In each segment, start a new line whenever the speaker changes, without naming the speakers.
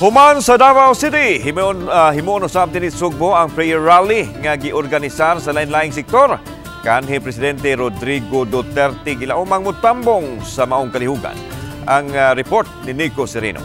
Human sa Davao City, himuon usab dinhi Sugbo ang prayer rally nga giorganisar sa lain-laing sektor. Kanhi Presidente Rodrigo Duterte gilaumang motambong sa maong kalihukan. Ang report ni Nico Sereno.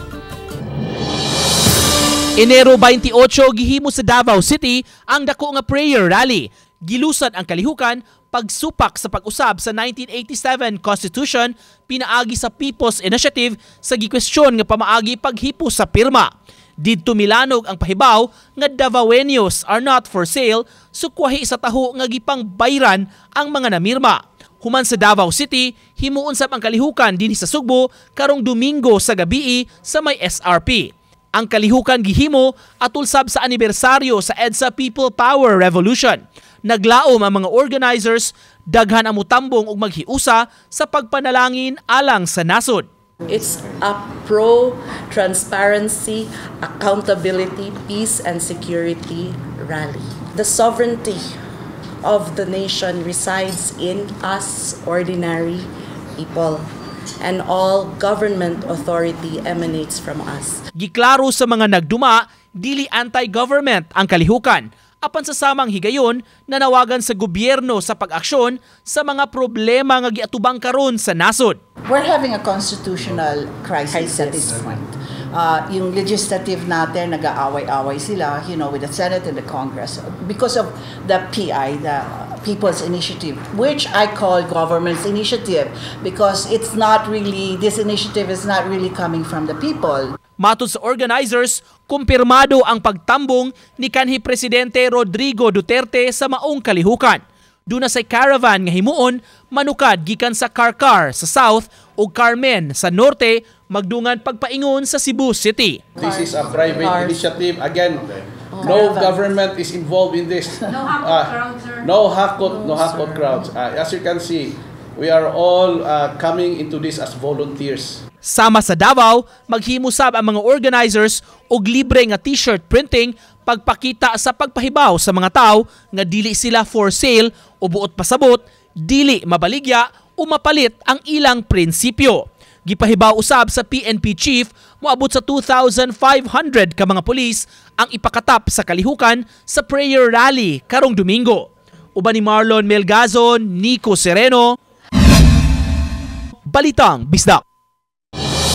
Enero 28, gihimo sa Davao City ang dako nga prayer rally. Gilusad ang kalihukan pagsupak sa pag-usab sa 1987 Constitution pinaagi sa People's Initiative sa gikwestiyon nga pamaagi paghipos sa pirma. Didto milanog ang pahibaw nga "Davaoeños are not for sale", sukwahi sa taho nga gipangbayran ang mga namirma. Human sa Davao City, himuon sab ang kalihukan dinhi sa Sugbo karong Domingo sa gabii sa may SRP. Ang kalihukan gihimo atol sab sa anibersaryo sa EDSA People Power Revolution. Naglaom ang mga organizers, daghan ang mutambong ug maghiusa sa pagpanalangin alang sa nasod.
It's a pro-transparency, accountability, peace, and security rally. The sovereignty of the nation resides in us ordinary people, and all government authority emanates from us.
Giklaro sa mga nagduma, dili anti-government ang kalihukan. Apan sa samang higayon, nanawagan sa gobyerno sa pag-aksyon sa mga problema nga giatubang karon sa nasod.
We're having a constitutional crisis at this point. Yung legislative natin, nag-aaway-away sila with the Senate and the Congress because of the PI, the People's Initiative, which I call government's initiative because it's not really, this initiative is not really coming from the people.
Matod sa organizers, kumpirmado ang pagtambong ni kanhi Presidente Rodrigo Duterte sa maong kalihukan. Duna say caravan nga himuon manukad gikan sa Carcar sa South ug Carmen sa Norte magdungan pagpaingon sa Cebu City.
This is a private initiative. Again, no government is involved in this.
No hakot crowd, sir.
No hakot, no hakot crowds. As you can see, we are all coming into this as volunteers.
Sama sa Davao, maghimo sab ang mga organizers og libre nga t-shirt printing pagpakita sa pagpahibaw sa mga tao nga dili sila for sale o buot pasabot, dili mabaligya o mapalit ang ilang prinsipyo. Gipahibaw usab sa PNP chief, moabot sa 2,500 ka mga pulis ang ipakatap sa kalihukan sa prayer rally karong Domingo. Uban ni Marlon Melgazon, Nico Sereno, Balitang Bisdak.